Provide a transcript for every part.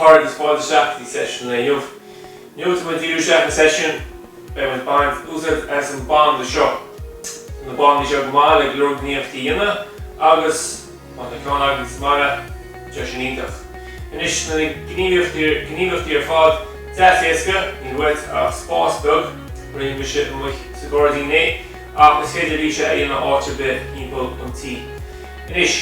chairde is fáilte isteach go dtí seisiún an lae inniu. Inniu tá muid ag díriú isteach sa seisiún, beidh muid ag baint úsáid as an banda seo. Tá na bandaí seo go maith le go leor gníomhaíochtaí a dhéanamh agus má tá ceann agaibh sa mbaile, tá sin iontach. Anois na gníomhaíochtaí ar fad deas éasca, níl uait ach spás beag, rinne mise amuigh sa ghairdín é, ach is féidir leat é a dhéanamh áit ar bith timpeall an tí. Anois,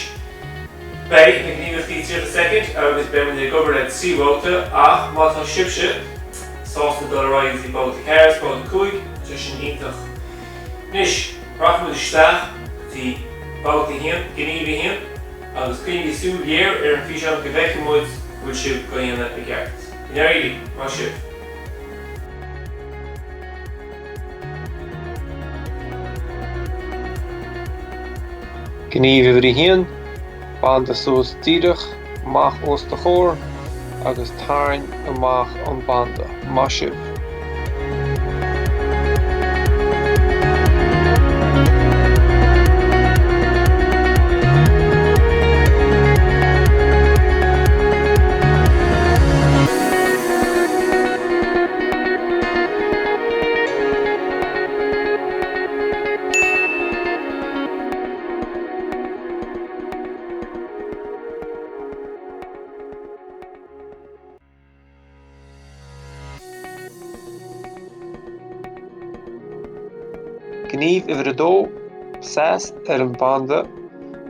beidh na gníomhaíochtaí 30 soicind agus beidh muid ag obair le 3 bhabhta ach má tá sibhse sásta dul ar aghaidh go dtí babhta 4 is babhta 5, tá sin iontach. Anois, rachaidh muid isteach go dtí babhta 1, gníomh 1, agus coinnigí súil ghéar ar an físeán go bhfeicfidh muid go bhfuil sibh á dhéanamh i gceart. Go n-éirí libh, maith sibh! Gníomh uimhir a haon, Banda suas díreach amach os do chomhair agus tarraing amach an banda. Maith sibh! Gníomh uimhir a dó, Seas ar an banda,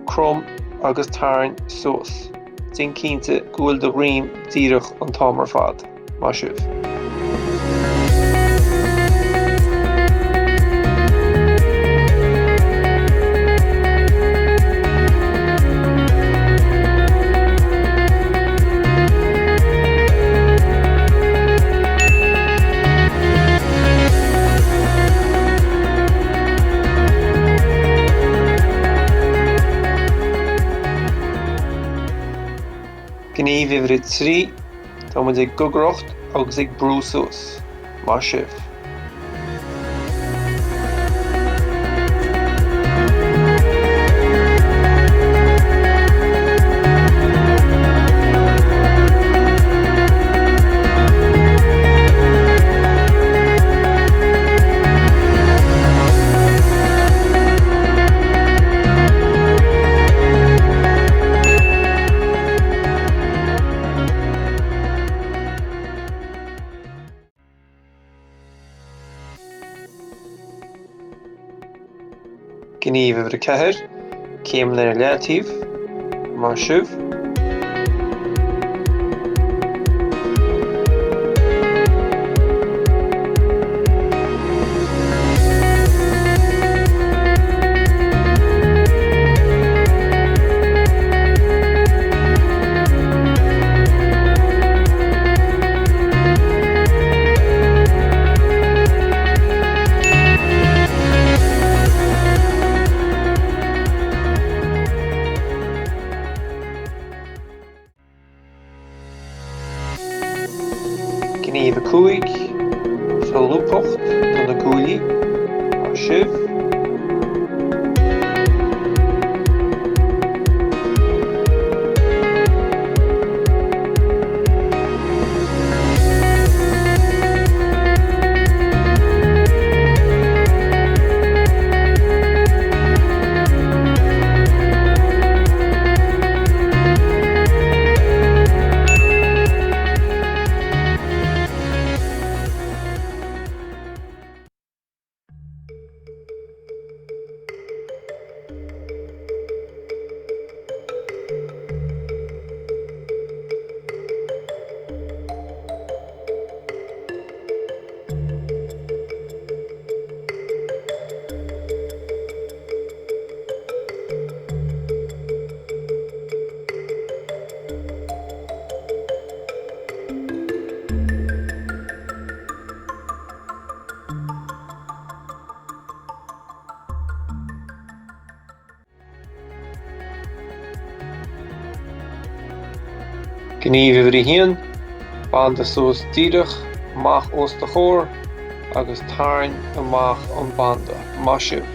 crom agus tarraing suas. Déan cinnte go bhfuil do dhroim díreach an t-am ar fad. Maith sibh. Gníomh uimhir a 3, Tá muid ag gogaireacht agus ag brú suas. Maith sibh. Gníomh uimhir 4, Céimeanna ar leataobh. Maith sibh. Gníomh 5, Solúbthacht do na guaillí. Maith sibh. Gníomh uimhir a haon, Banda suas díreach amach os do chomhair agus tarraing amach an banda. Maith sibh.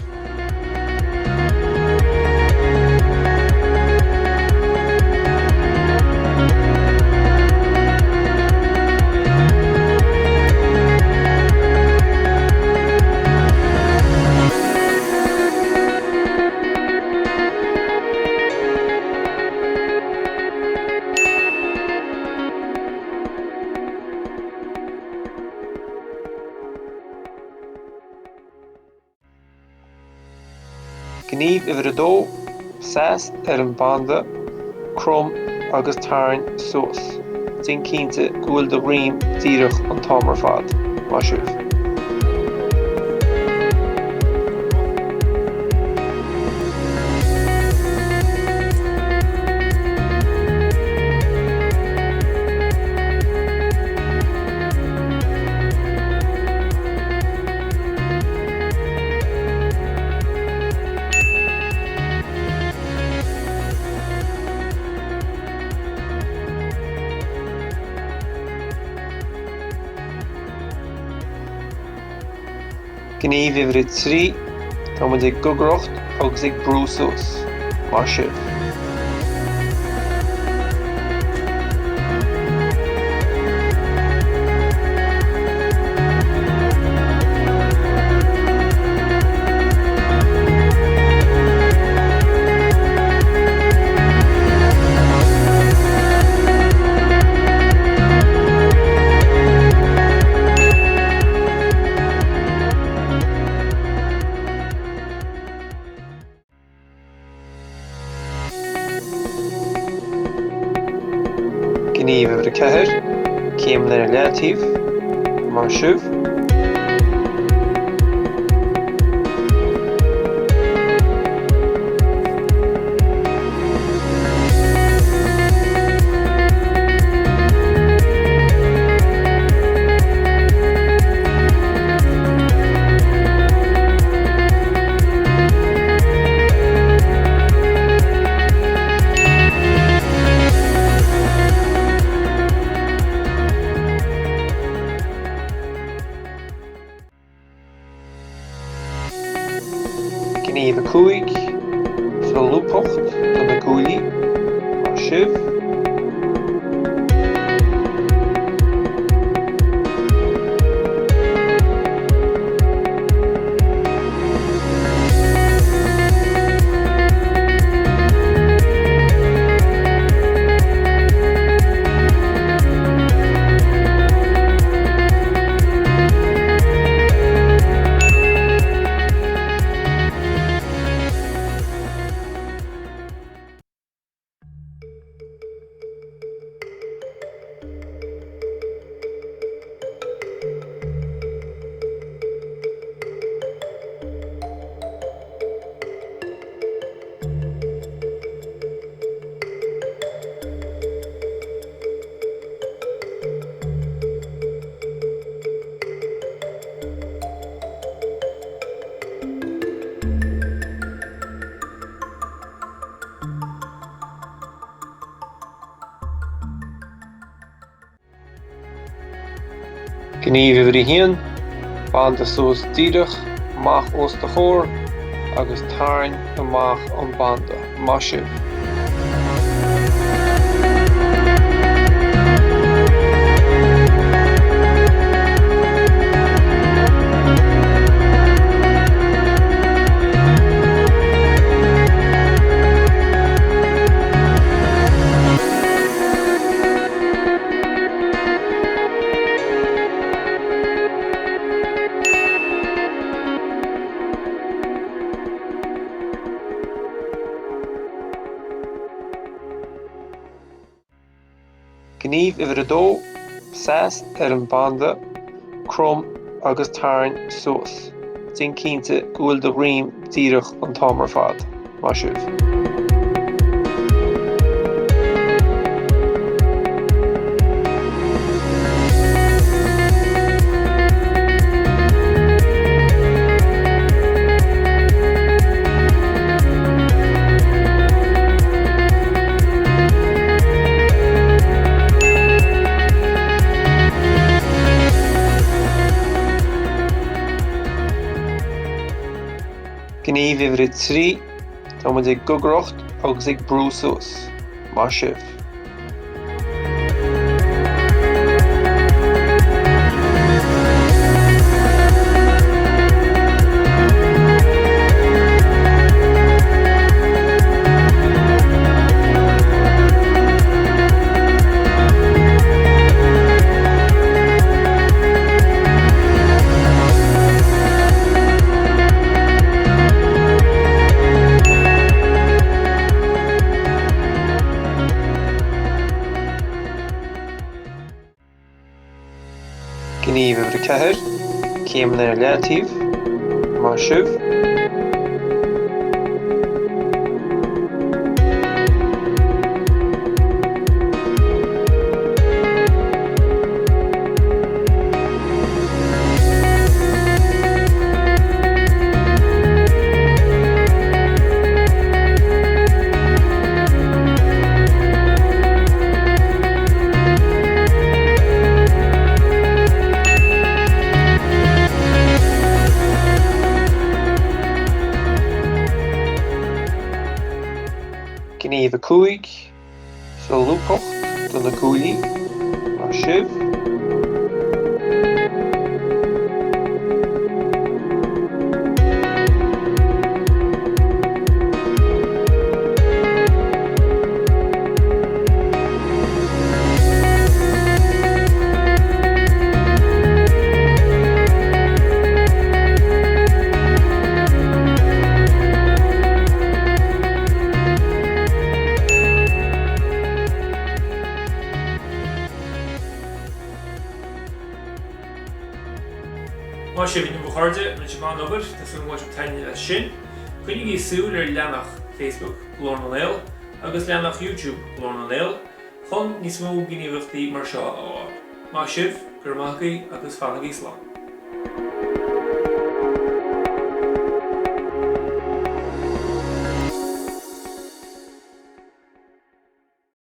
Gníomh uimhir a dó, Seas ar an banda, crom agus tarraing suas. Déan cinnte go bhfuil do dhroim díreach an t-am ar fad. Maith sibh. Gníomh uimhir a 3, Tá muid ag gogaireacht agus ag brú suas. Maith sibh. Gníomh uimhir a 4, Céimeanna ar leataobh. Maith sibh. Gníomh 5, Solúbthacht do na guaillí. Maith sibh. Gníomh uimhir a haon, Banda suas díreach amach os do chomhair agus tarraing amach an banda. Maith sibh! Gníomh uimhir a dó, Seas ar an banda, crom agus tarraing suas. Déan cinnte go bhfuil do dhroim díreach an t-am ar fad. Maith sibh. Gníomh uimhir a 3, Tá muid ag gogaireacht agus ag brú suas. Maith sibh. Gníomh 4, Céimeanna ar leataobh. Maith sibh. Gníomh 5. Solúbthacht do na guaillí. Maith sibh. Maith sibh inniu a chairde, rinne sibh an-obair, tá súil agam go mbain sibh taitneamh as sin. Coinnigí súil ar leathanach Facebook Glór na nGael agus leathanach YouTube Glór na nGael chun níos mó gníomhaíochtaí mar seo a fháil. Maith sibh, go raibh maith agaibh agus fanaigí slán.